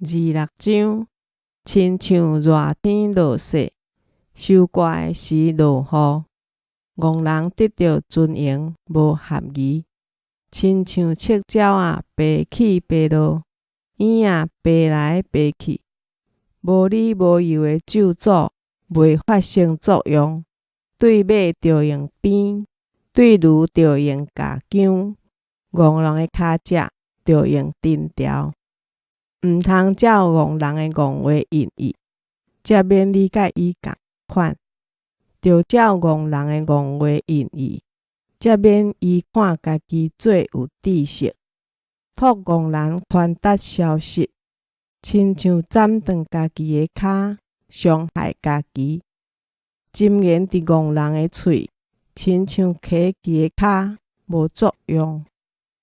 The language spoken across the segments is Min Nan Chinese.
二六章，親像熱天落雪，收割的時落雨，戇人得著尊榮無合宜，親像赤鳥仔飛起飛落，燕仔飛來飛去，無理無由的咒詛袂發生作用，對馬著用鞭，對驢著用鉸鉗，戇人的跤跡著用藤條。毋通照戇人的戇話應伊，才免你佮伊仝款；著照戇人的戇話應伊，才免伊看家己做有知識。託戇人傳達消息，親像斬斷家己的跤，傷害家己。箴言佇戇人的喙，親像跎去的跤，無作用。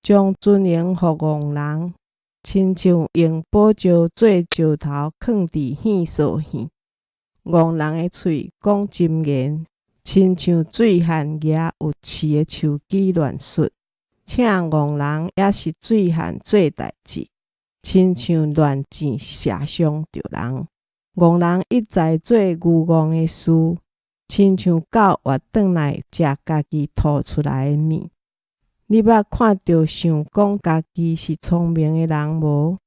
將尊榮予戇人，親像用寶石做石頭，囥佇耳索耳。戇人的喙講箴言，親像水旱蜈有刺的樹枝亂說。請戇人也是水旱做代誌，親像亂箭射傷著人。戇人一再做愚戇的事，親像狗活轉來食家己吐出來的物。你捌看著想講家己是聰明的人無？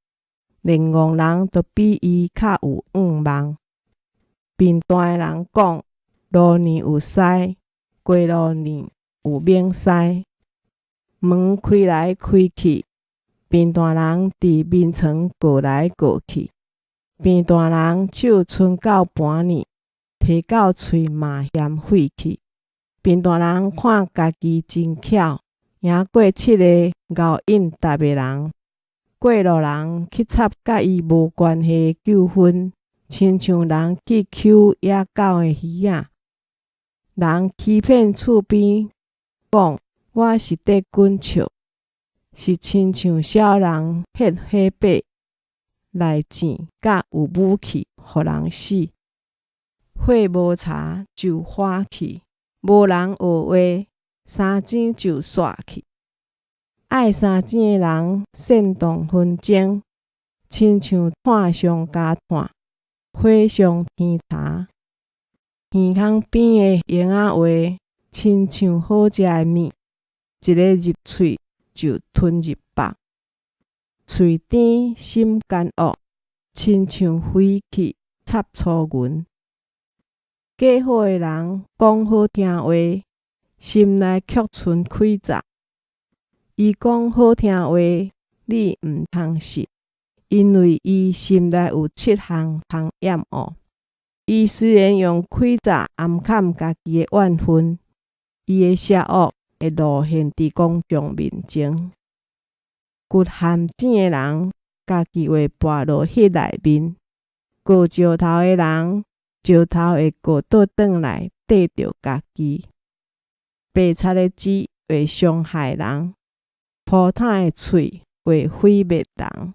連戇人都比伊較有向望。貧惰的人講：鱸年有師，雞鱸年有猛師。門開來開去，貧惰人佇眠床過來過去。貧惰人手伸到盤呢，提到喙嘛嫌廢去。貧惰人看家己真巧，贏過七个𠢕應答的人。過路人去插佮伊無關係的糾紛，親像人去搝野狗的耳仔。人欺騙厝邊，講我是綴滾笑，是親像痟人歇火把來糋佮有武器，予人死。火無柴就火去，無人學話，三錢就煞去。愛三錢的人煽動紛爭，親像炭上加炭，火上添柴。耳孔邊的閒仔話，親像好食的物，一个入喙就吞入腹。喙甜心奸惡，親像飛氣插粗雲。假好的人講好聽話，心內卻存詭詐。伊講好聽話，你毋通信，因為伊心內有七項通厭惡。伊雖然用詭詐掩崁家己的怨恨，伊的邪惡會露現佇公眾面前。掘陷阱的人，家己會跋落彼內面；割石頭的人，石頭會割倒轉來綴著家己。白賊的舌會傷害人，塗坦的喙會毀滅人。